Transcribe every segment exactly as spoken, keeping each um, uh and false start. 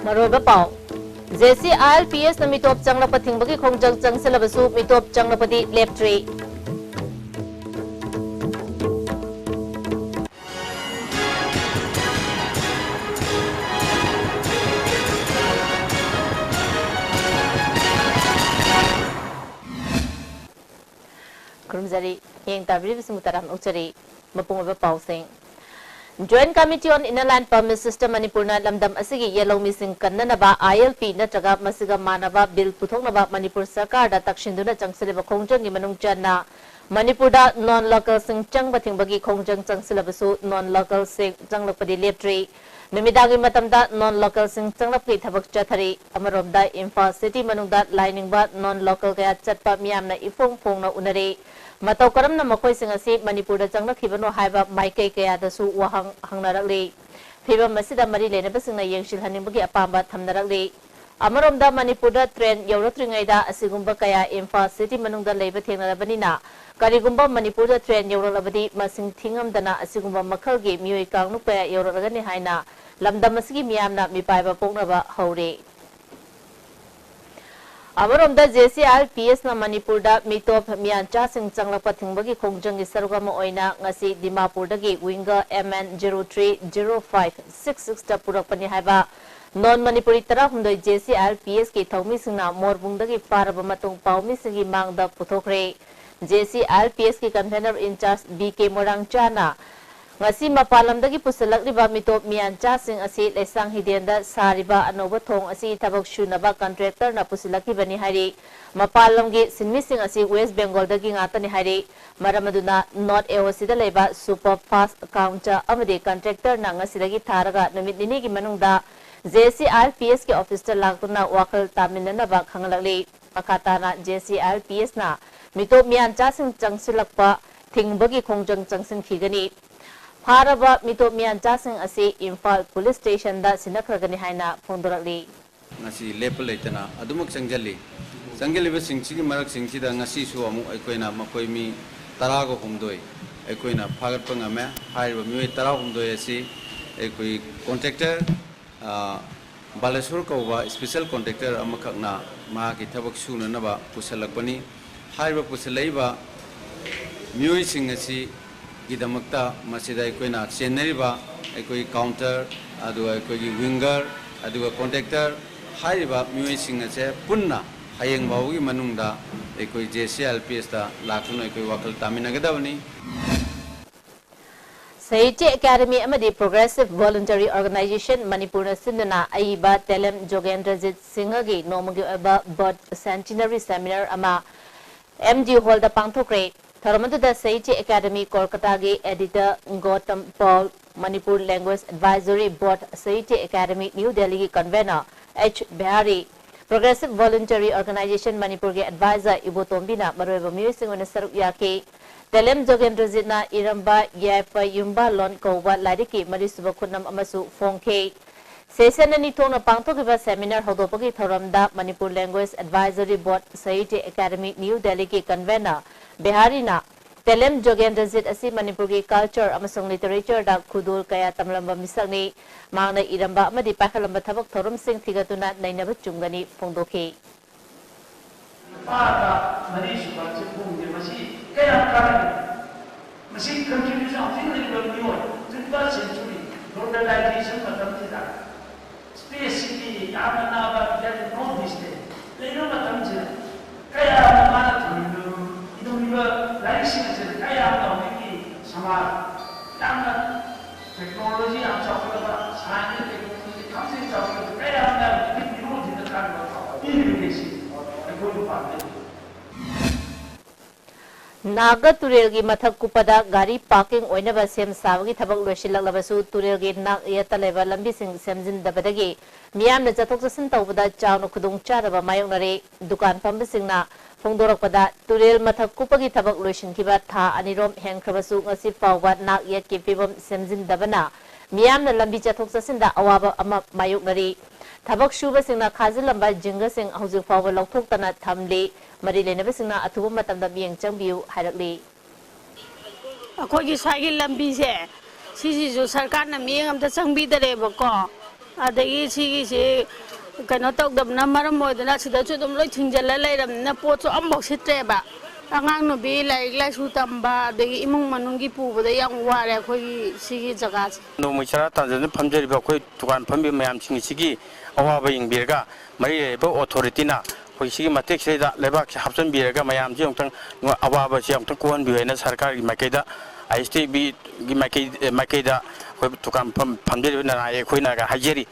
ꯃꯔꯨꯑꯣꯏꯕ ꯄꯥꯎ꯫ JCILPSꯅ ꯃꯤꯇꯣꯞ ꯆꯪꯂꯛꯄ ꯊꯤꯡꯕꯒꯤ ꯈꯣꯡꯖꯪ ꯆꯪꯁꯤꯜꯂꯕꯁꯨ ꯃꯤꯇꯣꯞ ꯆꯪꯂꯛꯄꯗꯤ ꯂꯦꯞꯇ꯭ꯔꯤ꯫ ꯈꯨꯔꯨꯝꯖꯔꯤ꯫ ꯃꯤꯠꯌꯦꯡ ꯇꯥꯕꯤꯔꯤꯕꯁꯤꯡꯕꯨ ꯇꯔꯥꯝꯅ ꯑꯣꯛꯆꯔꯤ꯫ ꯃꯄꯨꯡ ꯑꯣꯏꯕ ꯄꯥꯎꯁꯤꯡ꯫ Joint Committee on Inner Line Permit System ꯃꯅꯤꯄꯨꯔꯅ ꯂꯝꯗꯝ ꯑꯁꯤꯒꯤ ꯌꯦꯜꯍꯧꯃꯤꯁꯤꯡ ꯀꯟꯅꯅꯕ ILP ꯅꯠꯇ꯭ꯔꯒ ꯃꯁꯤꯒ ꯃꯥꯟꯅꯕ ꯕꯤꯜ ꯄꯨꯊꯣꯛꯅꯕ ꯃꯅꯤꯄꯨꯔ ꯁꯔꯀꯥꯔꯗ ꯇꯛꯁꯤꯟꯗꯨꯅ ꯆꯪꯁꯤꯜꯂꯤꯕ ꯈꯣꯡꯖꯪꯒꯤ ꯃꯅꯨꯡ ꯆꯟꯅ ꯃꯅꯤꯄꯨꯔꯗ non localꯁꯤꯡ ꯆꯪꯕ ꯊꯤꯡꯕꯒꯤ ꯈꯣꯡꯖꯪ ꯆꯪꯁꯤꯜꯂꯕꯁꯨ non localꯁꯤꯡ ꯆꯪꯂꯛꯄꯗꯤ ꯂꯦꯞꯇ꯭ꯔꯤ꯫ ꯅꯨꯃꯤꯗꯥꯡꯒꯤ ꯃꯇꯝꯗ non localꯁꯤꯡ ꯆꯪꯂꯛꯄꯒꯤ ꯊꯕꯛ ꯆꯠꯊꯔꯤ꯫ ꯑꯃꯔꯣꯝꯗ ꯏꯝꯐꯥꯜ city ꯃꯅꯨꯡꯗ ꯂꯥꯏꯅꯤꯡꯕ non local ꯀꯌꯥ ꯆꯠꯄ ꯃꯤꯌꯥꯝꯅ ꯏꯐꯣꯡ ꯐꯣꯡꯅ ꯎꯅꯔꯦ꯫ ꯃꯇꯧ ꯀꯔꯝꯅ ꯃꯈꯣꯏꯁꯤꯡ ꯑꯁꯤ ꯃꯅꯤꯄꯨꯔꯗ ꯆꯪꯂꯛꯈꯤꯕꯅꯣ ꯍꯥꯏꯕ ꯃꯥꯏꯀꯩ ꯀꯌꯥꯗꯁꯨ ꯋꯥꯍꯪ ꯍꯪꯅꯔꯛꯂꯤ꯫ ꯐꯤꯕꯝ ꯑꯁꯤꯗ ꯃꯔꯤ ꯂꯩꯅꯕꯁꯤꯡꯅ ꯌꯦꯡꯁꯤꯜꯍꯟꯅꯤꯡꯕꯒꯤ ꯑꯄꯥꯝꯕ ꯊꯝꯅꯔꯛꯂꯤ꯫ ꯑꯃꯔꯣꯝꯗ ꯃꯅꯤꯄꯨꯔꯗ train ꯌꯧꯔꯛꯇ꯭ꯔꯤꯉꯩꯗ ꯑꯁꯤꯒꯨꯝꯕ ꯀꯌꯥ ꯏꯝꯐꯥꯜ city ꯃꯅꯨꯡꯗ ꯂꯩꯕ ꯊꯦꯡꯅꯔꯕꯅꯤꯅ, ꯀꯔꯤꯒꯨꯝꯕ ꯃꯅꯤꯄꯨꯔꯗ train ꯌꯧꯔꯛꯂꯕꯗꯤ ꯃꯁꯤꯡ ꯊꯤꯉꯝꯗꯅ ꯑꯁꯤꯒꯨꯝꯕ ꯃꯈꯜꯒꯤ ꯃꯤꯑꯣꯏ ꯀꯥꯡꯂꯨꯞ ꯀꯌꯥ ꯌꯧꯔꯛꯂꯒꯅꯤ ꯍꯥꯏꯅ ꯂꯝꯗꯝ ꯑꯁꯤꯒꯤ ꯃꯤꯌꯥꯝꯅ ꯃꯤꯄꯥꯏꯕ ꯄꯣꯛꯅꯕ ꯍꯧꯔꯦ꯫ ꯑꯃꯔꯣꯝꯗ JCILPSꯅ ꯃꯅꯤꯄꯨꯔꯗ ꯃꯤꯇꯣꯞ ꯃꯤꯌꯥꯟꯆꯥꯁꯤꯡ ꯆꯪꯂꯛꯄ ꯊꯤꯡꯕꯒꯤ ꯈꯣꯡꯖꯪꯒꯤ ꯁꯔꯨꯛ ꯑꯃ ꯑꯣꯏꯅ ꯉꯁꯤ ꯗꯤꯃꯥꯄꯨꯔꯗꯒꯤ winger MN zero three zero five six sixꯇ ꯄꯨꯔꯛꯄꯅꯤ ꯍꯥꯏꯕ non Manipuri ꯇꯔꯥꯍꯨꯝꯗꯣꯏ JCILPSꯀꯤ ꯊꯧꯃꯤꯁꯤꯡꯅ ꯃꯣꯔꯕꯨꯡꯗꯒꯤ ꯐꯥꯔꯕ ꯃꯇꯨꯡ ꯄꯥꯎꯃꯤꯁꯤꯡꯒꯤ ꯃꯥꯡꯗ ꯄꯨꯊꯣꯛꯈ꯭ꯔꯦ꯫ JCILPSꯀꯤ convener in charge B K ꯃꯣꯏꯔꯥꯡꯆꯥꯅ ꯉꯁꯤ ꯃꯄꯥꯟ ꯂꯝꯗꯒꯤ ꯄꯨꯁꯤꯜꯂꯛꯂꯤꯕ ꯃꯤꯇꯣꯞ ꯃꯤꯌꯥꯟꯆꯥꯁꯤꯡ ꯑꯁꯤ ꯂꯩꯁꯥꯡ ꯍꯤꯗꯦꯟꯗ ꯁꯥꯔꯤꯕ ꯑꯅꯧꯕ ꯊꯣꯡ ꯑꯁꯤ ꯊꯕꯛ ꯁꯨꯅꯕ contractorꯅ ꯄꯨꯁꯤꯜꯂꯛꯈꯤꯕꯅꯤ ꯍꯥꯏꯔꯤ꯫ ꯃꯄꯥꯟ ꯂꯝꯒꯤ ꯁꯤꯟꯃꯤꯁꯤꯡ ꯑꯁꯤ West Bengalꯗꯒꯤ ꯉꯥꯛꯇꯅꯤ ꯍꯥꯏꯔꯤ꯫ ꯃꯔꯝ ꯑꯗꯨꯅ North AOCꯗ ꯂꯩꯕ super fast counter ꯑꯃꯗꯤ contractorꯅ ꯉꯁꯤꯗꯒꯤ ꯊꯥꯔꯒ ꯅꯨꯃꯤꯠ ꯅꯤꯅꯤꯒꯤ ꯃꯅꯨꯡꯗ JCILPSꯀꯤ officeꯇ ꯂꯥꯛꯇꯨꯅ ꯋꯥꯈꯜ ꯇꯥꯃꯤꯟꯅꯅꯕ ꯈꯪꯍꯜꯂꯛꯂꯤ꯫ ꯃꯈꯥ ꯇꯥꯅ JCILPSꯅ ꯃꯤꯇꯣꯞ ꯃꯤꯌꯥꯟꯆꯥꯁꯤꯡ ꯆꯪꯁꯤꯜꯂꯛꯄ ꯊꯤꯡꯕꯒꯤ ꯈꯣꯡꯖꯪ ꯆꯪꯁꯤꯟꯈꯤꯒꯅꯤ꯫ ꯐꯥꯔꯕ ꯃꯤꯇꯣꯞ ꯃꯤꯌꯥꯟꯆꯥꯁꯤꯡ ꯑꯁꯤ ꯏꯝꯐꯥꯜ police stationꯗ ꯁꯤꯟꯅꯈ꯭ꯔꯒꯅꯤ ꯍꯥꯏꯅ ꯐꯣꯡꯗꯣꯔꯛꯂꯤ꯫ ꯉꯁꯤ ꯂꯦꯞꯄ ꯂꯩꯇꯅ ꯑꯗꯨꯃꯛ ꯆꯪꯁꯤꯜꯂꯤ꯫ ꯆꯪꯁꯤꯜꯂꯤꯕꯁꯤꯡꯁꯤꯒꯤ ꯃꯔꯛꯁꯤꯡꯁꯤꯗ ꯉꯁꯤꯁꯨ ꯑꯃꯨꯛ ꯑꯩꯈꯣꯏꯅ ꯃꯈꯣꯏ ꯃꯤ ꯇꯔꯥꯒ ꯍꯨꯝꯗꯣꯏ ꯑꯩꯈꯣꯏꯅ ꯐꯥꯒꯠꯄ ꯉꯝꯃꯦ꯫ ꯍꯥꯏꯔꯤꯕ ꯃꯤꯑꯣꯏ ꯇꯔꯥꯍꯨꯝꯗꯣꯏ ꯑꯁꯤ ꯑꯩꯈꯣꯏ contractor, ꯑ, ꯕꯥꯂꯦꯁꯣꯔ ꯀꯧꯕ special contractor ꯑꯃꯈꯛꯅ ꯃꯍꯥꯛꯀꯤ ꯊꯕꯛ ꯁꯨꯅꯅꯕ ꯄꯨꯁꯜꯂꯛꯄꯅꯤ꯫ ꯍꯥꯏꯔꯤꯕ ꯄꯨꯁꯜꯂꯛꯏꯕ ꯃꯤꯑꯣꯏꯁꯤꯡ ꯑꯁꯤꯒꯤꯗꯃꯛꯇ ꯃꯁꯤꯗ ꯑꯩꯈꯣꯏꯅ ꯆꯦꯟꯅꯔꯤꯕ ꯑꯩꯈꯣꯏꯒꯤ counter, ꯑꯗꯨꯒ ꯑꯩꯈꯣꯏꯒꯤ winger, ꯑꯗꯨꯒ contractor ꯍꯥꯏꯔꯤꯕ ꯃꯤꯑꯣꯏꯁꯤꯡ ꯑꯁꯦ ꯄꯨꯟꯅ ꯍꯌꯦꯡ ꯐꯥꯎꯕꯒꯤ ꯃꯅꯨꯡꯗ ꯑꯩꯈꯣꯏ JCILPSꯇ ꯂꯥꯛꯇꯨꯅ ꯑꯩꯈꯣꯏ ꯋꯥꯈꯜ ꯇꯥꯃꯤꯟꯅꯒꯗꯕꯅꯤ꯫ ꯁꯥꯍꯤꯇ꯭ꯌ ꯑꯦꯀꯥꯗꯃꯤ ꯑꯃꯗꯤ Progressive Voluntary Organization ꯃꯅꯤꯄꯨꯔꯅ ꯁꯤꯟꯗꯨꯅ ꯑꯏꯕ ꯇꯦꯂꯦꯝ ꯖꯣꯒꯦꯟꯗ꯭ꯔꯖꯤꯠ ꯁꯤꯡꯍꯒꯤ ꯅꯣꯡꯃꯒꯤ ꯑꯣꯏꯕ birth centenary seminar ꯑꯃ MG Hallꯗ ꯄꯥꯡꯊꯣꯛꯈ꯭ꯔꯦ꯫ ꯊꯧꯔꯝ ꯑꯗꯨꯗ ꯁꯥꯍꯤꯇ꯭ꯌ ꯑꯦꯀꯥꯗꯃꯤ ꯀꯣꯜꯀꯇꯥꯒꯤ editor Gautam Pal, Manipur Language Advisory Board, Sahitya academy new ꯗꯦꯜꯂꯤꯒꯤ convener H Bihari, Progressive Voluntary Organization ꯃꯅꯤꯄꯨꯔꯒꯤ advisor ꯏꯕꯣꯇꯣꯝꯕꯤꯅ ꯃꯔꯨꯑꯣꯏꯕ ꯃꯤꯑꯣꯏꯁꯤꯡ ꯑꯣꯏꯅ ꯁꯔꯨꯛ ꯌꯥꯈꯤ꯫ ꯇꯦꯂꯦꯝ ꯖꯣꯒꯦꯟꯗ꯭ꯔꯖꯤꯠꯅ ꯏꯔꯝꯕ ꯌꯥꯏꯐ ꯌꯨꯝꯕꯥꯜꯂꯣꯟ ꯀꯧꯕ ꯂꯥꯏꯔꯤꯛꯀꯤ ꯃꯔꯤꯁꯨꯕ ꯈꯨꯠꯅꯝ ꯑꯃꯁꯨ ꯐꯣꯡꯈꯤ꯫ Session ꯑꯅꯤ ꯊꯣꯛꯅ ꯄꯥꯡꯊꯣꯛꯈꯤꯕ seminar ꯍꯧꯗꯣꯛꯄꯒꯤ ꯊꯧꯔꯝꯗ Manipur Language Advisory Board, Sahitya academy new ꯗꯦꯜꯂꯤꯒꯤ convener ꯕꯤꯍꯥꯔꯤꯅ ꯇꯦꯂꯦꯝ ꯖꯣꯒꯦꯟꯗ꯭ꯔꯖꯤꯠ ꯑꯁꯤ ꯃꯅꯤꯄꯨꯔꯒꯤ culture ꯑꯃꯁꯨꯡ literatureꯗ ꯈꯨꯗꯣꯜ ꯀꯌꯥ ꯇꯝꯂꯝꯕ ꯃꯤꯁꯛꯅꯤ꯫ ꯃꯍꯥꯛꯅ ꯏꯔꯝꯕ ꯑꯃꯗꯤ ꯄꯥꯏꯈꯠꯂꯝꯕ ꯊꯕꯛ ꯊꯧꯔꯝꯁꯤꯡ ꯊꯤꯒꯠꯇꯨꯅ ꯅꯩꯅꯕ ꯆꯨꯝꯒꯅꯤ ꯐꯣꯡꯗꯣꯛꯈꯤ꯫ ꯅꯨꯄꯥꯒ ꯃꯔꯤꯁꯨꯕ ꯆꯤꯡꯈꯣꯡꯁꯦ ꯃꯁꯤ ꯀꯌꯥꯝ ꯀꯥꯟꯅꯒꯦ? ꯃꯁꯤ contribution ꯍꯧꯖꯤꯛ ꯂꯩꯔꯤꯕ ꯃꯤꯑꯣꯏ twenty-first century globalization ꯃꯇꯝꯁꯤꯗ spaceꯁꯤꯗꯤ ꯌꯥꯝꯅ ꯅꯥꯕ, there is no distance ꯂꯩꯕ ꯃꯇꯝꯁꯤꯗ ꯀꯌꯥꯝꯅ ꯃꯥꯅ ꯊꯝꯂꯤꯕ, ꯏꯔꯝꯂꯤꯕ ꯂꯥꯏꯔꯤꯛꯁꯤꯡ ꯑꯁꯤ ꯀꯌꯥꯝꯅ ꯍꯧꯖꯤꯛꯀꯤ ꯁꯃꯥꯖ ꯌꯥꯝꯅ technology ꯌꯥꯝ ꯆꯥꯎꯈꯠꯂꯕ, science technology ꯈꯪꯖꯤꯟ ꯆꯥꯎꯈꯠꯂꯕ ꯀꯌꯥ ꯑꯃꯅ ꯍꯧꯖꯤꯛꯀꯤ ꯃꯤꯔꯣꯜꯁꯤꯗ ꯀꯥꯟꯅꯕ ꯄꯤꯔꯤꯕꯅꯤ꯫ ꯁꯤ ꯑꯩꯈꯣꯏꯅ ꯄꯥꯝꯖꯩ꯫ ꯅꯥꯒ ꯇꯨꯔꯦꯜꯒꯤ ꯃꯊꯛ ꯀꯨꯞꯄꯗ ꯒꯥꯔꯤ parking ꯑꯣꯏꯅꯕ ꯁꯦꯝ ꯁꯥꯕꯒꯤ ꯊꯕꯛ ꯂꯣꯏꯁꯤꯜꯂꯛꯂꯕꯁꯨ, ꯇꯨꯔꯦꯜꯒꯤ ꯅꯥꯛ ꯌꯦꯠꯇ ꯂꯩꯕ ꯂꯝꯕꯤꯁꯤꯡ ꯁꯦꯝꯖꯤꯟꯗꯕꯗꯒꯤ ꯃꯤꯌꯥꯝꯅ ꯆꯠꯊꯣꯛ ꯆꯠꯁꯤꯟ ꯇꯧꯕꯗ ꯆꯥꯎꯅ ꯈꯨꯗꯣꯡꯆꯥꯗꯕ ꯃꯥꯌꯣꯛꯅꯔꯦ꯫ ꯗꯨꯀꯥꯟ ꯐꯝꯕꯁꯤꯡꯅ ꯐꯣꯡꯗꯣꯔꯛꯄꯗ, ꯇꯨꯔꯦꯜ ꯃꯊꯛ ꯀꯨꯞꯄꯒꯤ ꯊꯕꯛ ꯂꯣꯏꯁꯤꯟꯈꯤꯕ ꯊꯥ ꯑꯅꯤꯔꯣꯝ ꯍꯦꯟꯈ꯭ꯔꯕꯁꯨ, ꯉꯁꯤ ꯐꯥꯎꯕ ꯅꯥꯛ ꯌꯦꯠꯀꯤ ꯐꯤꯕꯝ ꯁꯦꯝꯖꯤꯟꯗꯕꯅ ꯃꯤꯌꯥꯝꯅ ꯂꯝꯕꯤ ꯆꯠꯊꯣꯛ ꯆꯠꯁꯤꯟꯗ ꯑꯋꯥꯕ ꯑꯃ ꯃꯥꯌꯣꯛꯅꯔꯤ꯫ ꯊꯕꯛ ꯁꯨꯕꯁꯤꯡꯅ ꯈꯥꯖꯤꯜꯂꯝꯕ ꯖꯤꯡꯒꯁꯤꯡ ꯍꯧꯖꯤꯛ ꯐꯥꯎꯕ ꯂꯧꯊꯣꯛꯇꯅ ꯊꯝꯂꯤ꯫ ꯃꯔꯤ ꯂꯩꯅꯕꯁꯤꯡꯅ ꯑꯊꯨꯕ ꯃꯇꯝꯗ ꯃꯤꯠꯌꯦꯡ ꯆꯪꯕꯤꯌꯨ ꯍꯥꯏꯔꯛꯂꯤ꯫ ꯑꯩꯈꯣꯏꯒꯤ ꯁ꯭ꯋꯥꯏꯒꯤ ꯂꯝꯕꯤꯁꯦ, ꯁꯤꯁꯤꯁꯨ ꯁꯔꯀꯥꯔꯅ ꯃꯤꯠꯌꯦꯡ ꯑꯝꯇ ꯆꯪꯕꯤꯗꯔꯦꯕꯀꯣ꯫ ꯑꯗꯒꯤ ꯁꯤꯒꯤꯁꯤ ꯀꯩꯅꯣ ꯇꯧꯗꯕꯅ ꯃꯔꯝ ꯑꯣꯏꯗꯅ ꯁꯤꯗꯁꯨ ꯑꯗꯨꯝ ꯂꯣꯏ ꯊꯤꯡꯖꯤꯜꯂ ꯂꯩꯔꯕꯅꯤꯅ ꯄꯣꯠꯁꯨ ꯑꯝꯐꯥꯎ ꯁꯤꯠꯇ꯭ꯔꯦꯕ꯫ ꯑꯉꯥꯡ ꯅꯨꯕꯤ ꯂꯥꯏꯔꯤꯛ ꯂꯥꯏꯁꯨ ꯇꯝꯕ, ꯑꯗꯒꯤ ꯏꯃꯨꯡ ꯃꯅꯨꯡꯒꯤ ꯄꯨꯕꯗ ꯌꯥꯝ ꯋꯥꯔꯦ ꯑꯩꯈꯣꯏꯒꯤ ꯁꯤꯒꯤ ꯖꯒꯥꯁꯦ꯫ ꯅꯣꯡꯃꯩ ꯆꯔꯥ ꯇꯥꯟꯖꯗꯨꯅ ꯐꯝꯖꯔꯤꯕ ꯑꯩꯈꯣꯏ ꯗꯨꯀꯥꯟ ꯐꯝꯕ ꯃꯌꯥꯝꯁꯤꯡ ꯑꯁꯤꯒꯤ ꯑꯋꯥꯕ ꯌꯦꯡꯕꯤꯔꯒ, ꯃꯔꯤ ꯂꯩꯅꯕ ꯑꯣꯊꯣꯔꯤꯇꯤꯅ ꯑꯩꯈꯣꯏ ꯁꯤꯒꯤ ꯃꯇꯦꯛꯁꯤꯗ ꯂꯩꯕꯥꯛꯁꯦ ꯍꯥꯞꯆꯤꯟꯕꯤꯔꯒ, ꯃꯌꯥꯝꯁꯤ ꯑꯃꯨꯛꯇꯪ ꯑꯋꯥꯕꯁꯤ ꯑꯃꯨꯛꯇꯪ ꯀꯣꯛꯍꯟꯕꯤꯌꯨ ꯍꯥꯏꯅ ꯁꯔꯀꯥꯔꯒꯤ ꯃꯥꯏꯀꯩꯗ, ꯑꯥꯏ ꯑꯦꯁ ꯇꯤ ꯕꯤꯒꯤ ꯃꯥꯏꯀꯩ, ꯃꯥꯏꯀꯩꯗ ꯑꯩꯈꯣꯏ ꯗꯨꯀꯥꯟ ꯐꯝ-, ꯐꯝꯖꯔꯤꯕ ꯅꯅꯥꯏ ꯑꯩꯈꯣꯏꯅꯒ ꯍꯥꯏꯖꯔꯤ꯫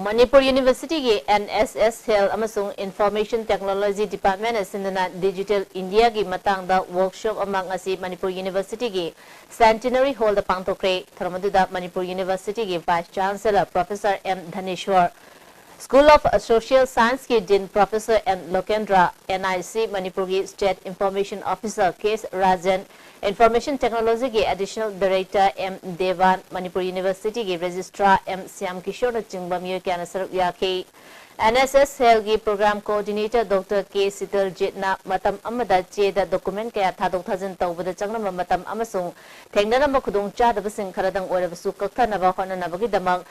ꯃꯅꯤꯄꯨꯔ ꯌꯨꯅꯤꯚꯔꯁꯤꯇꯤꯒꯤ ꯑꯦꯟ ꯑꯦꯁ ꯑꯦꯁ ꯁꯦꯜ ꯑꯃꯁꯨꯡ ꯏꯟꯐꯣꯔꯃꯦꯁꯟ ꯇꯦꯛꯅꯣꯂꯣꯖꯤ ꯗꯤꯄꯥꯔꯠꯃꯦꯟꯅ ꯁꯤꯟꯗꯨꯅ ꯗꯤꯖꯤꯇꯦꯜ ꯏꯟꯗꯤꯌꯥꯒꯤ ꯃꯇꯥꯡꯗ ꯋꯥꯔꯛꯁꯣꯞ ꯑꯃ ꯉꯁꯤ ꯃꯅꯤꯄꯨꯔ ꯌꯨꯅꯤꯚꯔꯁꯤꯇꯤꯒꯤ ꯁꯦꯟꯇꯤꯅꯔꯤ ꯍꯣꯜꯗ ꯄꯥꯡꯊꯣꯛꯈ꯭ꯔꯦ꯫ ꯊꯧꯔꯝ ꯑꯗꯨꯗ ꯃꯅꯤꯄꯨꯔ ꯌꯨꯅꯤꯚꯔꯁꯤꯇꯤꯒꯤ vice chancellor professor M Dhaneshwar, school of social ꯁꯥꯏꯟꯁꯀꯤ dean professor N Lokendra, N I C ꯃꯅꯤꯄꯨꯔꯒꯤ state information officer K S Rajen, information ꯇꯦꯛꯅꯣꯂꯣꯖꯤꯒꯤ additional director M Deban, Manipur ꯌꯨꯅꯤꯚꯔꯁꯤꯇꯤꯒꯤ ꯔꯦꯖꯤꯁꯇ꯭ꯔꯥꯔ ꯑꯦꯝ ꯁ꯭ꯌꯥꯝ ꯀꯤꯁꯣꯔꯅꯆꯤꯡꯕ ꯃꯤꯑꯣꯏ ꯀꯌꯥꯅ ꯁꯔꯨꯛ ꯌꯥꯈꯤ꯫ ꯑꯦꯟ ꯑꯦꯁ ꯑꯦꯁ ꯁꯦꯜꯒꯤ ꯄ꯭ꯔꯣꯒ꯭ꯔꯥꯝ ꯀꯣꯑꯣꯔꯗꯤꯅꯦꯇꯔ ꯗꯣꯛꯇꯔ ꯀꯦ ꯁꯤꯇꯜꯖꯤꯠꯅ ꯃꯇꯝ ꯑꯃꯗ ꯆꯦꯗ ꯗꯣꯀꯨꯃꯦꯟ ꯀꯌꯥ ꯊꯥꯗꯣꯛ ꯊꯥꯖꯤꯟ ꯇꯧꯕꯗ ꯆꯪꯂꯝꯕ ꯃꯇꯝ ꯑꯃꯁꯨꯡ ꯊꯦꯡꯅꯔꯝꯕ ꯈꯨꯗꯣꯡꯆꯥꯗꯕꯁꯤꯡ ꯈꯔꯗꯪ ꯑꯣꯏꯔꯕꯁꯨ ꯀꯛꯊꯅꯕ ꯍꯣꯠꯅꯅꯕꯒꯤꯗꯃꯛ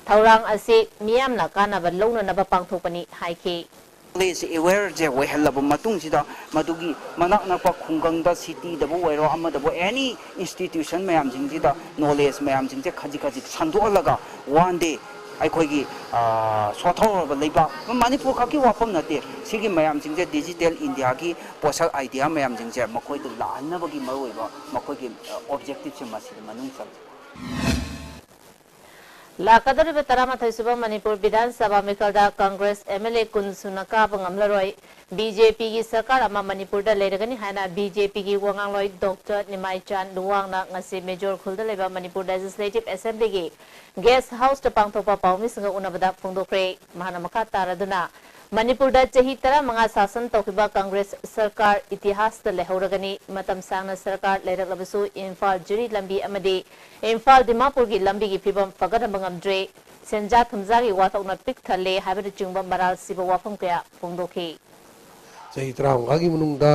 ꯊꯧꯔꯥꯡ ꯑꯁꯤ ꯃꯤꯌꯥꯝꯅ ꯀꯥꯟꯅꯕ ꯂꯧꯅꯅꯕ ꯄꯥꯡꯊꯣꯛꯄꯅꯤ ꯍꯥꯏꯈꯤ꯫ ꯅꯣꯂꯦꯖ ꯑꯦꯋꯦꯌꯔꯁꯦ ꯑꯣꯏꯍꯜꯂꯕ ꯃꯇꯨꯡꯁꯤꯗ, ꯃꯗꯨꯒꯤ ꯃꯅꯥꯛ ꯅꯛꯄ ꯈꯨꯡꯒꯪꯗ, ꯁꯤꯇꯤꯗꯕꯨ ꯑꯣꯏꯔꯣ, ꯑꯃꯗꯕꯨ, ꯑꯦꯅꯤ ꯏꯟꯁꯇꯤꯇ꯭ꯌꯨꯁꯟ ꯃꯌꯥꯝꯁꯤꯡꯁꯤꯗ ꯅꯣꯂꯦꯖ ꯃꯌꯥꯝꯁꯤꯡꯁꯦ ꯈꯖꯤꯛ ꯈꯖꯤꯛ ꯁꯟꯗꯣꯛꯍꯜꯂꯒ, ꯋꯥꯟ ꯗꯦ ꯑꯩꯈꯣꯏꯒꯤ, ꯑ, ꯁꯣꯠꯊꯍꯧꯔꯕ ꯂꯩꯕꯥꯛ, ꯃꯅꯤꯄꯨꯔ ꯈꯛꯀꯤ ꯋꯥꯐꯝ ꯅꯠꯇꯦ, ꯁꯤꯒꯤ ꯃꯌꯥꯝꯁꯤꯡꯁꯦ ꯗꯤꯖꯤꯇꯦꯜ ꯏꯟꯗꯤꯌꯥꯒꯤ ꯄꯣꯁꯛ ꯑꯥꯏꯗꯤꯌꯥ ꯃꯌꯥꯝꯁꯤꯡꯁꯦ ꯃꯈꯣꯏꯗ ꯂꯥꯛꯍꯟꯅꯕꯒꯤ ꯃꯔꯨꯑꯣꯏꯕ ꯃꯈꯣꯏꯒꯤ, ꯑ, ꯑꯣꯕꯖꯦꯛꯇꯤꯞꯁꯦ ꯃꯁꯤꯗ ꯃꯅꯨꯡ ꯆꯜꯂꯤ꯫ ꯂꯥꯛꯀꯗꯧꯔꯤꯕ ꯇꯔꯥꯃꯥꯊꯣꯏ ꯁꯨꯕ ꯃꯅꯤꯄꯨꯔ ꯕꯤꯙꯥꯟ ꯁꯚꯥ ꯃꯤꯈꯜꯗ ꯀꯪꯒ꯭ꯔꯦꯁ ꯑꯦꯝ ꯑꯦꯜ ꯑꯦ ꯀꯨꯟ ꯁꯨꯅ ꯀꯥꯕ ꯉꯝꯂꯔꯣꯏ꯫ ꯕꯤ ꯖꯦ ꯄꯤꯒꯤ ꯁꯔꯀꯥꯔ ꯑꯃ ꯃꯅꯤꯄꯨꯔꯗ ꯂꯩꯔꯒꯅꯤ ꯍꯥꯏꯅ ꯕꯤ ꯖꯦ ꯄꯤꯒꯤ ꯋꯥꯉꯥꯡꯂꯣꯏ ꯗꯣꯛꯇꯔ ꯅꯤꯃꯥꯏꯆꯥꯟ ꯂꯨꯋꯥꯡꯅ ꯉꯁꯤ ꯃꯦꯖꯣꯔ ꯈꯨꯜꯗ ꯂꯩꯕ ꯃꯅꯤꯄꯨꯔ ꯂꯦꯖꯤꯁꯂꯦꯇꯤꯚ ꯑꯦꯁꯦꯝꯕ꯭ꯂꯤꯒꯤ ꯒꯦꯁ ꯍꯥꯎꯁꯇ ꯄꯥꯡꯊꯣꯛꯄ ꯄꯥꯎꯃꯤꯁꯤꯡꯒ ꯎꯅꯕꯗ ꯐꯣꯡꯗꯣꯛꯈ꯭ꯔꯦ꯫ ꯃꯍꯥꯛꯅ ꯃꯈꯥ ꯇꯥꯔꯗꯨꯅ ꯃꯅꯤꯄꯨꯔꯗ ꯆꯍꯤ ꯇꯔꯥꯃꯉꯥ ꯁꯥꯁꯟ ꯇꯧꯈꯤꯕ ꯀꯪꯒ꯭ꯔꯦꯁ ꯁꯔꯀꯥꯔ ꯏꯇꯤꯍꯥꯁꯇ ꯂꯩꯍꯧꯔꯒꯅꯤ꯫ ꯃꯇꯝ ꯁꯥꯡꯅ ꯁꯔꯀꯥꯔ ꯂꯩꯔꯛꯂꯕꯁꯨ ꯏꯝꯐꯥꯜ ꯖꯤꯔꯤ ꯂꯝꯕꯤ ꯑꯃꯗꯤ ꯏꯝꯐꯥꯜ ꯗꯤꯃꯥꯄꯨꯔꯒꯤ ꯂꯝꯕꯤꯒꯤ ꯐꯤꯕꯝ ꯐꯒꯠꯍꯟꯕ ꯉꯝꯗ꯭ꯔꯦ꯫ ꯁꯦꯟꯖꯥ ꯊꯨꯝꯖꯥꯒꯤ ꯋꯥꯊꯣꯛꯅ ꯄꯤꯛ ꯊꯜꯂꯦ ꯍꯥꯏꯕꯅꯆꯤꯡꯕ ꯃꯔꯥꯜ ꯁꯤꯕ ꯋꯥꯐꯝ ꯀꯌꯥ ꯐꯣꯡꯗꯣꯛꯈꯤ꯫ ꯆꯍꯤ ꯇꯔꯥꯃꯉꯥꯒꯤ ꯃꯅꯨꯡꯗ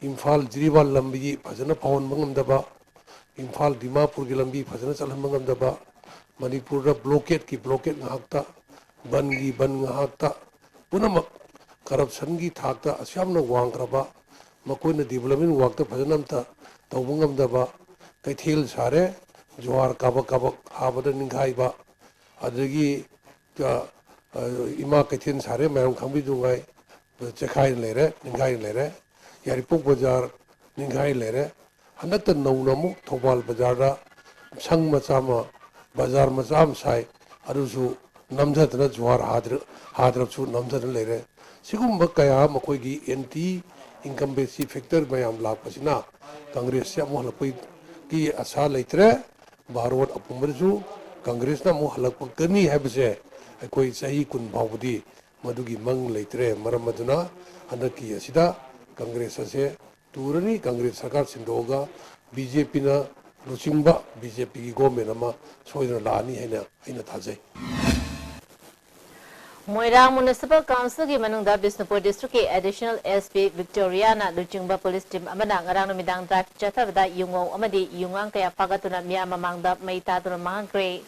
ꯏꯝꯐꯥꯜ ꯖꯤꯔꯤꯕꯥꯝ ꯂꯝꯕꯤ ꯐꯖꯅ ꯐꯥꯎꯍꯟꯕ ꯉꯝꯗꯕ, ꯏꯝꯐꯥꯜ ꯗꯤꯃꯥꯄꯨꯔꯒꯤ ꯂꯝꯕꯤ ꯐꯖꯅ ꯆꯠꯍꯟꯕ ꯉꯝꯗꯕ, ꯃꯅꯤꯄꯨꯔꯗ ꯕ꯭ꯂꯣꯀꯦꯠꯀꯤ ꯕ꯭ꯂꯣꯀꯦꯠ ꯉꯥꯏꯍꯥꯛꯇ, ꯕꯟꯒꯤ ꯕꯟ ꯉꯥꯏꯍꯥꯛꯇ, ꯄꯨꯝꯅꯃꯛ ꯀꯔꯞꯁꯟꯒꯤ ꯊꯥꯛꯇ ꯑꯁꯨꯛ ꯌꯥꯝꯅ ꯋꯥꯡꯈ꯭ꯔꯕ, ꯃꯈꯣꯏꯅ ꯗꯤꯕꯂꯞꯃꯦꯟ ꯋꯥꯛꯇ ꯐꯖꯅ ꯑꯝꯇ ꯇꯧꯕ ꯉꯝꯗꯕ, ꯀꯩꯊꯦꯜ ꯁꯥꯔꯦ, ꯖꯨꯍꯥꯔ ꯀꯥꯕꯛ ꯀꯥꯕꯛ ꯍꯥꯕꯗ ꯅꯤꯡꯈꯥꯏꯕ, ꯑꯗꯒꯤ, ꯑ, ꯑ, ꯏꯃꯥ ꯀꯩꯊꯦꯜ ꯁꯥꯔꯦ, ꯃꯌꯥꯝ ꯈꯪꯕꯤꯗꯨꯉꯥꯏ, ꯆꯦꯈꯥꯏꯅ ꯂꯩꯔꯦ, ꯅꯤꯡꯈꯥꯏꯅ ꯂꯩꯔꯦ꯫ ꯌꯥꯏꯔꯤꯄꯣꯛ ꯕꯖꯥꯔ ꯅꯤꯡꯈꯥꯏ ꯂꯩꯔꯦ꯫ ꯍꯟꯗꯛꯇ ꯅꯧꯅ ꯑꯃꯨꯛ ꯊꯧꯕꯥꯜ ꯕꯖꯥꯔꯗ ꯁꯪ ꯃꯆꯥ ꯑꯃ, ꯕꯖꯥꯔ ꯃꯆꯥ ꯑꯃ ꯁꯥꯏ, ꯑꯗꯨꯁꯨ ꯅꯝꯊꯗꯅ ꯖꯨꯍꯥꯔ ꯍꯥꯗ꯭ꯔ-, ꯍꯥꯗ꯭ꯔꯕꯁꯨ ꯅꯝꯊꯗꯅ ꯂꯩꯔꯦ꯫ ꯁꯤꯒꯨꯝꯕ ꯀꯌꯥ ꯃꯈꯣꯏꯒꯤ ꯑꯦꯟꯇꯤ ꯏꯟꯀꯝꯕꯦꯟꯁꯤ ꯐꯦꯛꯇꯔ ꯃꯌꯥꯝ ꯂꯥꯛꯄꯁꯤꯅ ꯀꯪꯒ꯭ꯔꯦꯁꯁꯤ ꯑꯃꯨꯛ ꯍꯜꯂꯛꯄꯒꯤ ꯑꯁꯥ ꯂꯩꯇ꯭ꯔꯦ꯫ ꯚꯥꯔꯣꯠ ꯑꯄꯨꯝꯕꯗꯁꯨ ꯀꯪꯒ꯭ꯔꯦꯁꯅ ꯑꯃꯨꯛ ꯍꯜꯂꯛꯀꯅꯤ ꯍꯥꯏꯕꯁꯦ ꯑꯩꯈꯣꯏ ꯆꯍꯤ ꯀꯨꯟ ꯐꯥꯎꯕꯗꯤ ꯃꯗꯨꯒꯤ ꯃꯪ ꯂꯩꯇ꯭ꯔꯦ꯫ ꯃꯔꯝ ꯑꯗꯨꯅ ꯍꯟꯗꯛꯀꯤ ꯑꯁꯤꯗ ꯀꯪꯒ꯭ꯔꯦꯁ ꯑꯁꯦ ꯇꯨꯔꯅꯤ꯫ ꯀꯪꯒ꯭ꯔꯦꯁ ꯁꯔꯀꯥꯔ ꯁꯤꯟꯗꯣꯛꯑꯒ ꯕꯤ ꯖꯦ ꯄꯤꯅ ꯂꯨꯆꯤꯡꯕ ꯕꯤ ꯖꯦ ꯄꯤꯒꯤ ꯒꯣꯔꯃꯦꯟ ꯑꯃ ꯁꯣꯏꯗꯅ ꯂꯥꯛꯑꯅꯤ ꯍꯥꯏꯅ ꯑꯩꯅ ꯊꯥꯖꯩ꯫ ꯃꯣꯏꯔꯥꯡ ꯃ꯭ꯌꯨꯅꯤꯁꯤꯄꯥꯜ ꯀꯥꯎꯟꯁꯤꯜꯒꯤ ꯃꯅꯨꯡꯗ ꯕꯤꯁꯅꯨꯄꯨꯔ ꯗꯤꯁꯇ꯭ꯔꯤꯛꯀꯤ ꯑꯦꯗꯤꯁꯅꯦꯜ ꯑꯦꯁ ꯄꯤ ꯚꯤꯛꯇꯣꯔꯤꯌꯥꯅ ꯂꯨꯆꯤꯡꯕ ꯄꯨꯂꯤꯁ ꯇꯤꯝ ꯑꯃꯅ ꯉꯔꯥꯡ ꯅꯨꯃꯤꯗꯥꯡ ꯗ꯭ꯔꯥꯏꯚ ꯆꯠꯊꯕꯗ ꯌꯨꯉꯧ ꯑꯃꯗꯤ ꯌꯨꯉꯥꯡ ꯀꯌꯥ ꯐꯥꯒꯠꯇꯨꯅ ꯃꯤꯌꯥꯝ ꯃꯃꯥꯡꯗ ꯃꯩ ꯊꯥꯗꯨꯅ ꯃꯥꯡꯍꯟꯈ꯭ꯔꯦ꯫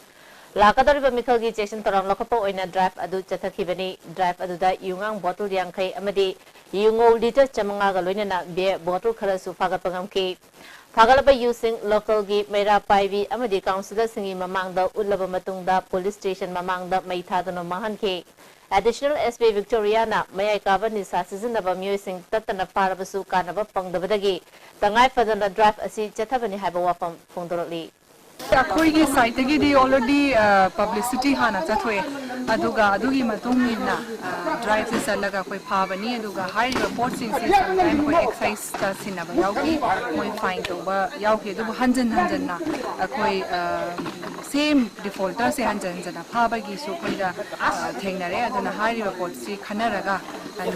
ꯂꯥꯛꯀꯗꯧꯔꯤꯕ ꯃꯤꯈꯜꯒꯤ ꯆꯦꯛꯁꯤꯟ ꯊꯧꯔꯥꯡ ꯂꯧꯈꯠꯄ ꯑꯣꯏꯅ ꯗ꯭ꯔꯥꯏꯚ ꯑꯗꯨ ꯆꯠꯊꯈꯤꯕꯅꯤ꯫ ꯗ꯭ꯔꯥꯏꯚ ꯑꯗꯨꯗ ꯌꯨꯉꯥꯡ ꯕꯣꯇꯜ ꯌꯥꯡꯈꯩ ꯑꯃꯗꯤ ꯌꯨꯉꯧ ꯂꯤꯇꯔ ꯆꯥꯃꯉꯥꯒ ꯂꯣꯏꯅꯅ ꯕꯤꯌꯔ ꯕꯣꯇꯜ ꯈꯔꯁꯨ ꯐꯥꯒꯠꯄ ꯉꯝꯈꯤ꯫ ꯐꯥꯒꯠꯂꯕ ꯌꯨꯁꯤꯡ ꯂꯣꯀꯦꯜꯒꯤ ꯃꯩꯔꯥ ꯄꯥꯏꯕꯤ ꯑꯃꯗꯤ ꯀꯥꯎꯟꯁꯤꯂꯔꯁꯤꯡꯒꯤ ꯃꯃꯥꯡꯗ ꯎꯠꯂꯕ ꯃꯇꯨꯡꯗ ꯄꯨꯂꯤꯁ ꯁ꯭ꯇꯦꯁꯟ ꯃꯃꯥꯡꯗ ꯃꯩ ꯊꯥꯗꯨꯅ ꯃꯥꯡꯍꯟꯈꯤ꯫ ꯑꯦꯗꯤꯁꯅꯦꯜ ꯑꯦꯁ ꯄꯤ ꯚꯤꯛꯇꯣꯔꯤꯌꯥꯅ ꯃꯌꯥꯏ ꯀꯥꯕ ꯅꯤꯁꯥ ꯁꯤꯖꯤꯟꯅꯕ ꯃꯤꯑꯣꯏꯁꯤꯡ ꯇꯠꯇꯅ ꯐꯥꯔꯕꯁꯨ ꯀꯥꯟꯅꯕ ꯐꯪꯗꯕꯗꯒꯤ ꯇꯉꯥꯏ ꯐꯗꯅ ꯗ꯭ꯔꯥꯏꯚ ꯑꯁꯤ ꯆꯠꯊꯕꯅꯤ ꯍꯥꯏꯕ ꯋꯥꯐꯝ ꯐꯣꯡꯗꯣꯔꯛꯂꯤ꯫ ꯑꯩꯈꯣꯏꯒꯤ ꯁꯥꯏꯠꯇꯒꯤꯗꯤ ꯑꯣꯜꯔꯦꯗꯤ ꯄꯕ꯭ꯂꯤꯁꯤꯇꯤ ꯍꯥꯟꯅ ꯆꯠꯊꯣꯛꯑꯦ꯫ ꯑꯗꯨꯒ ꯑꯗꯨꯒꯤ ꯃꯇꯨꯡ ꯏꯟꯅ ꯗ꯭ꯔꯥꯏꯚꯁꯦ ꯆꯠꯂꯒ ꯑꯩꯈꯣꯏ ꯐꯥꯕꯅꯤ꯫ ꯑꯗꯨꯒ ꯍꯥꯏꯔꯤꯕ ꯄꯣꯠꯁꯤꯡꯁꯦ ꯁꯝꯇꯥꯏꯝ ꯑꯩꯈꯣꯏ ꯑꯦꯛꯁꯥꯏꯖꯇ ꯁꯤꯟꯅꯕ ꯌꯥꯎꯈꯤ, ꯃꯣꯏ ꯐꯥꯏꯟ ꯇꯧꯕ ꯌꯥꯎꯈꯤ꯫ ꯑꯗꯨꯕꯨ ꯍꯟꯖꯟ ꯍꯟꯖꯟꯅ ꯑꯩꯈꯣꯏ ꯁꯦꯝ ꯗꯤꯐꯣꯜꯇꯔꯁꯦ ꯍꯟꯖꯟ ꯍꯟꯖꯟꯅ ꯐꯥꯕꯒꯤꯁꯨ ꯑꯩꯈꯣꯏꯗ ꯊꯦꯡꯅꯔꯦ꯫ ꯑꯗꯨꯅ ꯍꯥꯏꯔꯤꯕ ꯄꯣꯠꯁꯤ ꯈꯟꯅꯔꯒ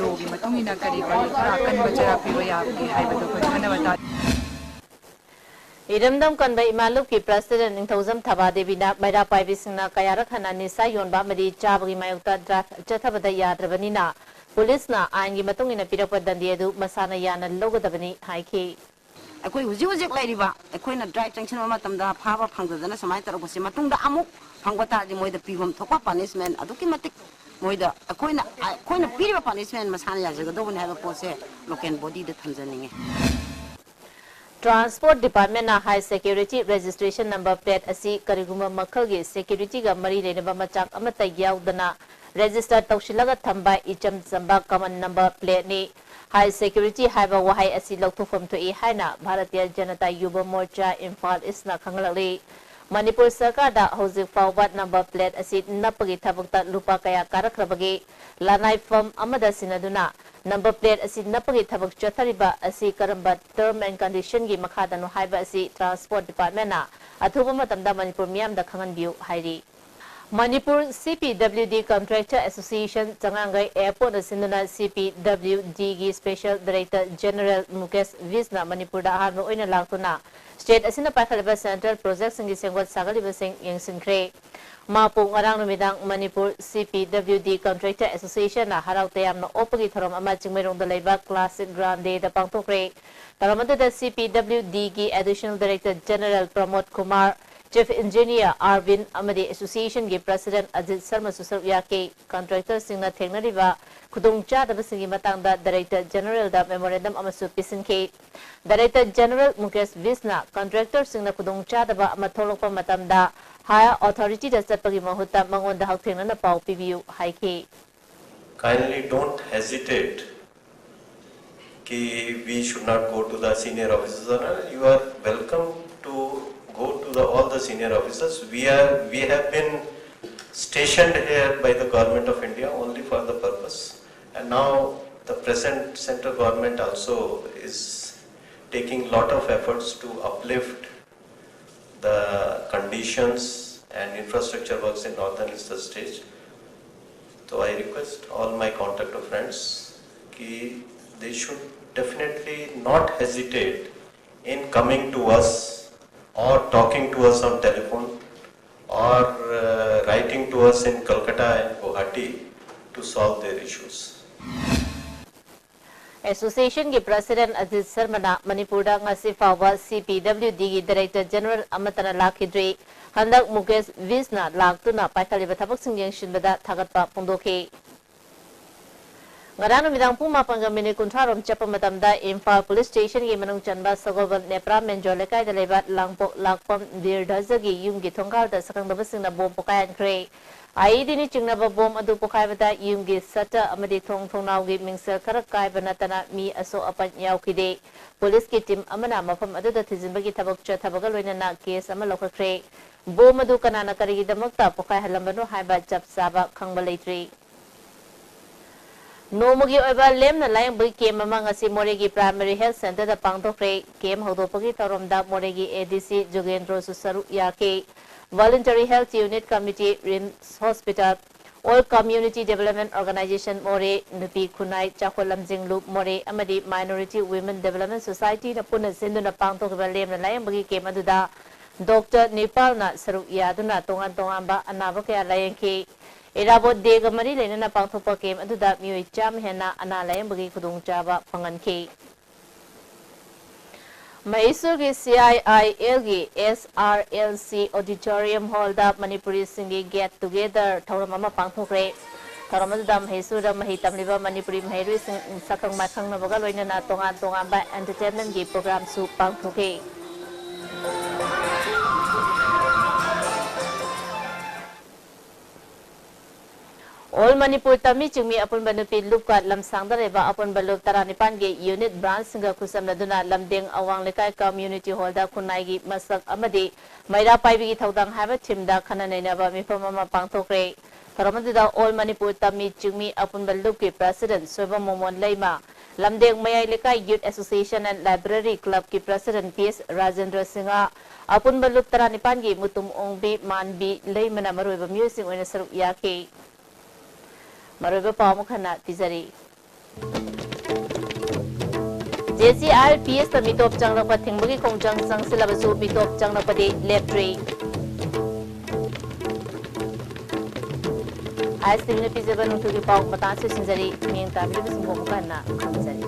ꯂꯣꯒꯤ ꯃꯇꯨꯡ ꯏꯟꯅ ꯀꯔꯤ ꯀꯔꯤ ꯈꯔ ꯑꯀꯟꯕ ꯆꯩꯔꯥꯛ ꯄꯤꯕ ꯌꯥꯕꯒꯦ ꯍꯥꯏꯕꯗꯣ ꯑꯩꯈꯣꯏ ꯈꯟꯅꯕ ꯇꯥꯔꯦ꯫ ꯏꯔꯝꯗꯝ ꯀꯟꯕ ꯏꯃꯥ ꯂꯨꯞꯀꯤ ꯄ꯭ꯔꯁꯤꯗꯦꯟꯠ ꯅꯤꯡꯊꯧꯖꯝ ꯊꯕꯥ ꯗꯦꯕꯤꯅ ꯃꯩꯔꯥ ꯄꯥꯏꯕꯤꯁꯤꯡꯅ ꯀꯌꯥꯔꯛ ꯍꯟꯅ ꯅꯤꯁꯥ ꯌꯣꯟꯕ ꯑꯃꯗꯤ ꯆꯥꯕꯒꯤ ꯃꯥꯌꯣꯛꯇ ꯗ꯭ꯔꯥꯏꯚ ꯆꯠꯊꯕꯗ ꯌꯥꯗ꯭ꯔꯕꯅꯤꯅ ꯄꯨꯂꯤꯁꯅ ꯑꯥꯏꯟꯒꯤ ꯃꯇꯨꯡ ꯏꯟꯅ ꯄꯤꯔꯛꯄ ꯗꯟꯗꯤ ꯑꯗꯨ ꯃꯁꯥꯅ ꯌꯥꯅ ꯂꯧꯒꯗꯕꯅꯤ ꯍꯥꯏꯈꯤ꯫ ꯑꯩꯈꯣꯏ ꯍꯧꯖꯤꯛ ꯍꯧꯖꯤꯛ ꯂꯩꯔꯤꯕ, ꯑꯩꯈꯣꯏꯅ ꯗ꯭ꯔꯥꯏꯕ ꯆꯪꯁꯤꯟꯕ ꯃꯇꯝꯗ ꯐꯥꯕ ꯐꯪꯗꯗꯅ ꯁꯨꯃꯥꯏꯅ ꯇꯧꯔꯛꯄꯁꯦ, ꯃꯇꯨꯡꯗ ꯑꯃꯨꯛ ꯐꯪꯕ ꯇꯥꯔꯗꯤ ꯃꯣꯏꯗ ꯄꯤꯐꯝ ꯊꯣꯛꯄ ꯄꯅꯤꯁꯃꯦꯟ ꯑꯗꯨꯛꯀꯤ ꯃꯇꯤꯛ ꯃꯣꯏꯗ ꯑꯩꯈꯣꯏꯅ, ꯑꯩꯈꯣꯏꯅ ꯄꯤꯔꯤꯕ ꯄꯅꯤꯁꯃꯦꯟ ꯃꯁꯥꯅ ꯌꯥꯖꯒꯗꯧꯕꯅꯤ ꯍꯥꯏꯕ ꯄꯣꯠꯁꯦ ꯂꯣꯀꯦꯜ ꯕꯣꯗꯤꯗ ꯊꯝꯖꯅꯤꯡꯉꯤ꯫ Transport Department ꯅ high security registration number plate ꯑꯁꯤ ꯀꯔꯤꯒꯨꯝꯕ ꯃꯈꯜꯒꯤ security ꯒ ꯃꯔꯤ ꯂꯩꯅꯕ ꯃꯆꯥꯛ ꯑꯃꯠꯇ ꯌꯥꯎꯗꯅ register ꯇꯧꯁꯤꯜꯂꯒ ꯊꯝꯕ ꯏꯆꯝ ꯆꯝꯕ common number plate ꯅꯤ꯫ High security ꯍꯥꯏꯕ ꯋꯥꯍꯩ ꯑꯁꯤ ꯂꯧꯊꯣꯛꯐꯝ ꯊꯣꯛꯏ ꯍꯥꯏꯅ ꯚꯥꯔꯇꯤꯌ ꯖꯅꯇꯥ ꯌꯨꯕ ꯃꯣꯔꯆꯥ ꯏꯝꯐꯥꯜ ꯏꯁꯅ ꯈꯪꯍꯜꯂꯛꯂꯤ꯫ ꯃꯅꯤꯄꯨꯔ ꯁꯔꯀꯥꯔꯗ ꯍꯧꯖꯤꯛ ꯐꯥꯎꯕ number plate ꯑꯁꯤ ꯅꯞꯄꯒꯤ ꯊꯕꯛꯇ ꯂꯨꯄꯥ ꯀꯌꯥ ꯀꯥꯔꯛꯈ꯭ꯔꯕꯒꯦ? ꯂꯅꯥꯏꯐꯝ ꯑꯃꯗ ꯁꯤꯟꯅꯗꯨꯅ number plate ꯑꯁꯤ ꯅꯞꯄꯒꯤ ꯊꯕꯛ ꯆꯠꯊꯔꯤꯕ ꯑꯁꯤ ꯀꯔꯝꯕ term and condition ꯒꯤ ꯃꯈꯥꯗꯅꯣ ꯍꯥꯏꯕ ꯑꯁꯤ Transport Department ꯅ ꯑꯊꯨꯕ ꯃꯇꯝꯗ ꯃꯅꯤꯄꯨꯔ ꯃꯤꯌꯥꯝꯗ ꯈꯪꯍꯟꯕꯤꯌꯨ ꯍꯥꯏꯔꯤ꯫ Manipur C P W D Contractor Association ꯆꯉꯥꯡꯒꯩ airport ꯅ ꯁꯤꯟꯗꯨꯅ C P W D ꯒꯤ Special Director General ꯃꯨꯀꯦꯁ ꯕꯤꯁꯅ ꯃꯅꯤꯄꯨꯔꯗ ꯑꯍꯥꯟꯕ ꯑꯣꯏꯅ ꯂꯥꯛꯇꯨꯅ state ꯑꯁꯤꯅ ꯄꯥꯏꯈꯠꯂꯤꯕ central project ꯁꯤꯡꯒꯤ ꯁꯦꯝꯒꯠ ꯁꯥꯒꯠꯂꯤꯕꯁꯤꯡ ꯌꯦꯡꯁꯤꯟꯈ꯭ꯔꯦ꯫ ꯃꯍꯥꯛꯄꯨ ꯉꯔꯥꯡ ꯅꯨꯃꯤꯗꯥꯡ Manipur C P W D Contractor Association ꯅ ꯍꯔꯥꯎ ꯇꯌꯥꯝꯅ ꯑꯣꯛꯄꯒꯤ ꯊꯧꯔꯝ ꯑꯃ ꯆꯤꯡꯃꯩꯔꯣꯡꯗ ꯂꯩꯕ Classic Grande ꯗ ꯄꯥꯡꯊꯣꯛꯈ꯭ꯔꯦ꯫ ꯊꯧꯔꯝ ꯑꯗꯨꯗ C P W D ꯒꯤ Additional Director General ꯄ꯭ꯔꯃꯣꯗ Kumar, Chief Engineer ꯑꯥꯔꯕꯤꯟ ꯑꯃꯗꯤ association ꯒꯤ President ꯑꯖꯤꯠ ꯁꯔꯃꯁꯨ ꯁꯔꯨꯛ ꯌꯥꯈꯤ꯫ Contractor ꯁꯤꯡꯅ ꯊꯦꯡꯅꯔꯤꯕ ꯈꯨꯗꯣꯡꯆꯥꯗꯕꯁꯤꯡꯒꯤ ꯃꯇꯥꯡꯗ Director General ꯗ memorandum ꯑꯃꯁꯨ ꯄꯤꯁꯤꯟꯈꯤ꯫ Director General ꯃꯨꯀꯦꯁ ꯕꯤꯁꯅ contractor ꯁꯤꯡꯅ ꯈꯨꯗꯣꯡꯆꯥꯗꯕ ꯑꯃ ꯊꯣꯛꯂꯛꯄ ꯃꯇꯝꯗ higher authority ꯗ ꯆꯠꯄꯒꯤ ꯃꯍꯨꯠꯇ ꯃꯉꯣꯟꯗ ꯍꯛꯊꯦꯡꯅꯅ ꯄꯥꯎ ꯄꯤꯕꯤꯌꯨ ꯍꯥꯏꯈꯤ꯫ Kindly don't hesitate कि we should not go to the senior officers. You are welcome to go to the all the senior officers. We are we have been stationed here by the Government of India only for the purpose, and now the present central government also is taking lot of efforts to uplift the conditions and infrastructure works in northern eastern state. So I request all my contractor friends कि they should definitely not hesitate in coming to us or talking to us on telephone or uh, writing to us in Calcutta and Guwahati to solve their issues. ꯑꯦꯁꯣꯁꯤꯌꯦꯁꯟꯒꯤ president Ajit ꯁꯔꯃꯅ ꯃꯅꯤꯄꯨꯔꯗ ꯉꯁꯤ ꯐꯥꯎꯕ ꯁꯤ ꯄꯤ ꯗꯕ꯭ꯂꯤꯌꯨ ꯗꯤꯒꯤ director general ꯑꯃꯠꯇꯅ ꯂꯥꯛꯈꯤꯗ꯭ꯔꯤ꯫ ꯍꯟꯗꯛ ꯃꯨꯀꯦꯁ ꯕꯤꯁꯅ ꯂꯥꯛꯇꯨꯅ ꯄꯥꯏꯈꯠꯂꯤꯕ ꯊꯕꯛꯁꯤꯡ ꯌꯦꯡꯁꯤꯟꯕꯗ ꯊꯥꯒꯠꯄ ꯐꯣꯡꯗꯣꯛꯈꯤ꯫ ꯉꯔꯥꯡ ꯅꯨꯃꯤꯗꯥꯡ ꯄꯨꯡ ꯃꯥꯄꯟꯒ ꯃꯤꯅꯤꯠ ꯀꯨꯟꯊ꯭ꯔꯥ ꯔꯣꯝ ꯆꯠꯄ ꯃꯇꯝꯗ ꯏꯝꯐꯥꯜ ꯄꯨꯂꯤꯁ ꯁ꯭ꯇꯦꯁꯟꯒꯤ ꯃꯅꯨꯡ ꯆꯟꯕ ꯁꯒꯣꯜꯕꯟ ꯅꯦꯄ꯭ꯔꯥ ꯃꯦꯟꯖꯣ ꯂꯩꯀꯥꯏꯗ ꯂꯩꯕ ꯂꯥꯡꯄꯣꯛ ꯂꯥꯛꯄꯝ ꯕꯤꯔ ꯙꯖꯒꯤ ꯌꯨꯝꯒꯤ ꯊꯣꯡꯒꯥꯜꯗ ꯁꯛꯈꯪꯗꯕꯁꯤꯡꯅ ꯕꯣꯝ ꯄꯣꯈꯥꯏꯍꯟꯈ꯭ꯔꯦ꯫ ꯑꯥꯏꯏꯗꯤꯅ ꯆꯤꯡꯅꯕ ꯕꯣꯝ ꯑꯗꯨ ꯄꯣꯈꯥꯏꯕꯗ ꯌꯨꯝꯒꯤ ꯁꯠꯇꯔ ꯑꯃꯗꯤ ꯊꯣꯡ ꯊꯣꯡꯅꯥꯎꯒꯤ ꯃꯤꯡꯁꯦꯜ ꯈꯔ ꯀꯥꯏꯕ ꯅꯠꯇꯅ ꯃꯤ ꯑꯁꯣꯛ ꯑꯄꯟ ꯌꯥꯎꯈꯤꯗꯦ꯫ ꯄꯨꯂꯤꯁꯀꯤ ꯇꯤꯝ ꯑꯃꯅ ꯃꯐꯝ ꯑꯗꯨꯗ ꯊꯤꯖꯤꯟꯕꯒꯤ ꯊꯕꯛ ꯆꯠꯊꯕꯒ ꯂꯣꯏꯅꯅ ꯀꯦꯁ ꯑꯃ ꯂꯧꯈꯠꯈ꯭ꯔꯦ꯫ ꯕꯣꯝ ꯑꯗꯨ ꯀꯅꯥꯅ ꯀꯔꯤꯒꯤꯗꯃꯛꯇ ꯄꯣꯈꯥꯏꯍꯜꯂꯝꯕꯅꯣ ꯍꯥꯏꯕ ꯆꯞ ꯆꯥꯕ ꯈꯪꯕ ꯂꯩꯇ꯭ꯔꯤ꯫ ꯅꯣꯡꯃꯒꯤ ꯑꯣꯏꯕ ꯂꯦꯝꯅ ꯂꯥꯌꯦꯡꯕꯒꯤ ꯀꯦꯝ ꯑꯃ ꯉꯁꯤ ꯃꯣꯔꯦꯒꯤ ꯄ꯭ꯔꯥꯏꯃꯥꯔꯤ ꯍꯦꯜꯊ ꯁꯦꯟꯇꯔꯗ ꯄꯥꯡꯊꯣꯛꯈ꯭ꯔꯦ꯫ ꯀꯦꯝ ꯍꯧꯗꯣꯛꯄꯒꯤ ꯊꯧꯔꯝꯗ ꯃꯣꯔꯦꯒꯤ ꯑꯦ ꯗꯤ ꯁꯤ ꯖꯣꯒꯦꯟꯗ꯭ꯔꯣꯁꯨ ꯁꯔꯨꯛ ꯌꯥꯈꯤ꯫ Voluntary health unit committee, RIMS hospital, all community development organisation Moreh, ꯅꯨꯄꯤ ꯈꯨꯟꯅꯥꯏ ꯆꯥꯎꯈꯠ ꯂꯝꯖꯤꯡꯂꯨꯞ ꯃꯣꯔꯦ ꯑꯃꯗꯤ ꯃꯥꯏꯅꯣꯔꯤꯇꯤ ꯋꯤꯃꯦꯟ ꯗꯤꯚꯦꯂꯞꯃꯦꯟꯠ ꯁꯣꯁꯥꯏꯇꯤꯅ ꯄꯨꯟꯅ ꯁꯤꯟꯗꯨꯅ ꯄꯥꯡꯊꯣꯛꯈꯤꯕ ꯂꯦꯝꯅ ꯂꯥꯌꯦꯡꯕꯒꯤ ꯀꯦꯝ ꯑꯗꯨꯗ ꯗꯣꯛꯇꯔ ꯅꯤꯄꯥꯜꯅ ꯁꯔꯨꯛ ꯌꯥꯗꯨꯅ ꯇꯣꯉꯥꯟ ꯇꯣꯉꯥꯟꯕ ꯑꯅꯥꯕ ꯀꯌꯥ ꯂꯥꯌꯦꯡꯈꯤ꯫ ꯏꯔꯥꯕꯣꯠ ꯗꯦꯒ ꯃꯔꯤ ꯂꯩꯅꯅ ꯄꯥꯡꯊꯣꯛꯄ ꯀꯦꯝ ꯑꯗꯨꯗ ꯃꯤꯑꯣꯏ ꯆꯥꯝꯃ ꯍꯦꯟꯅ ꯑꯅꯥ ꯂꯥꯌꯦꯡꯕꯒꯤ ꯈꯨꯗꯣꯡꯆꯥꯕ ꯐꯪꯍꯟꯈꯤ꯫ ꯃꯍꯦꯁꯨꯔꯒꯤ ꯁꯤ ꯑꯥꯏ ꯑꯥꯏ ꯑꯦꯜꯒꯤ S R L C auditorium ꯍꯣꯜꯗ ꯃꯅꯤꯄꯨꯔꯤꯁꯤꯡꯒꯤ ꯒꯦꯠ ꯇꯨꯒꯦꯗꯔ ꯊꯧꯔꯝ ꯑꯃ ꯄꯥꯡꯊꯣꯛꯈ꯭ꯔꯦ꯫ ꯊꯧꯔꯝ ꯑꯗꯨꯗ ꯃꯍꯦꯁꯨꯔꯗ ꯃꯍꯩ ꯇꯝꯂꯤꯕ ꯃꯅꯤꯄꯨꯔꯤ ꯃꯍꯩꯔꯣꯏꯁꯤꯡ ꯁꯛꯈꯪ ꯃꯥꯏꯈꯪꯅꯕꯒ ꯂꯣꯏꯅꯅ ꯇꯣꯉꯥꯟ ꯇꯣꯉꯥꯟꯕ ꯑꯦꯟꯇꯔꯇꯦꯟꯃꯦꯟꯒꯤ ꯄ꯭ꯔꯣꯒ꯭ꯔꯥꯝꯁꯨ ꯄꯥꯡꯊꯣꯛꯈꯤ꯫ ꯑꯣꯜ ꯃꯅꯤꯄꯨꯔ ꯇꯝꯃꯤ ꯆꯤꯡꯃꯤ ꯑꯄꯨꯟꯕ ꯅꯨꯄꯤ ꯂꯨꯞꯀ ꯂꯝꯁꯥꯡꯗ ꯂꯩꯕ ꯑꯄꯨꯟꯕ ꯂꯨꯞ ꯇꯔꯥꯅꯤꯄꯥꯟꯒꯤ ꯌꯨꯅꯤꯠ ꯕ꯭ꯔꯥꯟꯁꯁꯤꯡꯒ ꯈꯨꯠꯁꯝꯅꯗꯨꯅ ꯂꯝꯗꯦꯡ ꯑꯋꯥꯡ ꯂꯩꯀꯥꯏ ꯀꯝꯃ꯭ꯌꯨꯅꯤꯇꯤ ꯍꯣꯜꯗ ꯈꯨꯟꯅꯥꯏꯒꯤ ꯃꯁꯛ ꯑꯃꯗꯤ ꯃꯩꯔꯥ ꯄꯥꯏꯕꯤꯒꯤ ꯊꯧꯗꯥꯡ ꯍꯥꯏꯕ ꯊꯤꯝꯗ ꯈꯟꯅ ꯅꯩꯅꯕ ꯃꯤꯐꯝ ꯑꯃ ꯄꯥꯡꯊꯣꯛꯈ꯭ꯔꯦ꯫ ꯊꯧꯔꯝ ꯑꯗꯨꯗ ꯑꯣꯜ ꯃꯅꯤꯄꯨꯔ ꯇꯝꯃꯤ ꯆꯤꯡꯃꯤ ꯑꯄꯨꯟꯕ ꯂꯨꯞꯀꯤ ꯄ꯭ꯔꯁꯤꯗꯦꯟꯠ ꯁꯣꯏꯕꯝ ꯃꯣꯃꯣꯟ ꯂꯩꯃ, ꯂꯝꯗꯦꯡ ꯃꯌꯥꯏ ꯂꯩꯀꯥꯏ ꯌꯨꯠ ꯑꯦꯁꯣꯁꯤꯌꯦꯁꯟ ꯑꯦꯟ ꯂꯥꯏꯕ꯭ꯔꯦꯔꯤ ꯀ꯭ꯂꯕꯀꯤ president P S Rajendra Singh, ꯑꯄꯨꯟꯕ ꯂꯨꯞ ꯇꯔꯥꯅꯤꯄꯥꯟꯒꯤ ꯃꯨꯇꯨꯝ ꯑꯣꯡꯕꯤ ꯃꯥꯟꯕꯤ ꯂꯩꯃꯅ ꯃꯔꯨꯑꯣꯏꯕ ꯃꯤꯑꯣꯏꯁꯤꯡ ꯑꯣꯏꯅ ꯁꯔꯨꯛ ꯌꯥꯈꯤ꯫ ꯃꯔꯨꯑꯣꯏꯕ ꯄꯥꯎ ꯑꯃꯨꯛ ꯍꯟꯅ ꯄꯤꯖꯔꯤ꯫ J C I L P ꯑꯦꯁꯇ ꯃꯤꯇꯣꯞ ꯆꯪꯂꯛꯄ ꯊꯤꯡꯕꯒꯤ ꯈꯣꯡꯖꯪ ꯆꯪꯁꯤꯜꯂꯕꯁꯨ ꯃꯤꯇꯣꯞ ꯆꯪꯂꯛꯄꯗꯤ ꯂꯦꯞꯇ꯭ꯔꯤ꯫ ꯑꯥꯏ ꯑꯦꯁ ꯇꯤ ꯚꯤꯅ ꯄꯤꯖꯕ ꯅꯣꯡꯊꯨꯒꯤ ꯄꯥꯎ ꯃꯇꯥꯡ ꯑꯁꯤꯗ ꯂꯣꯏꯁꯤꯟꯖꯔꯤ꯫ ꯃꯤꯠꯌꯦꯡ ꯇꯥꯕꯤꯔꯤꯕꯁꯤꯡꯕꯨ ꯑꯃꯨꯛꯀ ꯍꯟꯅ ꯈꯨꯔꯨꯝꯖꯔꯤ꯫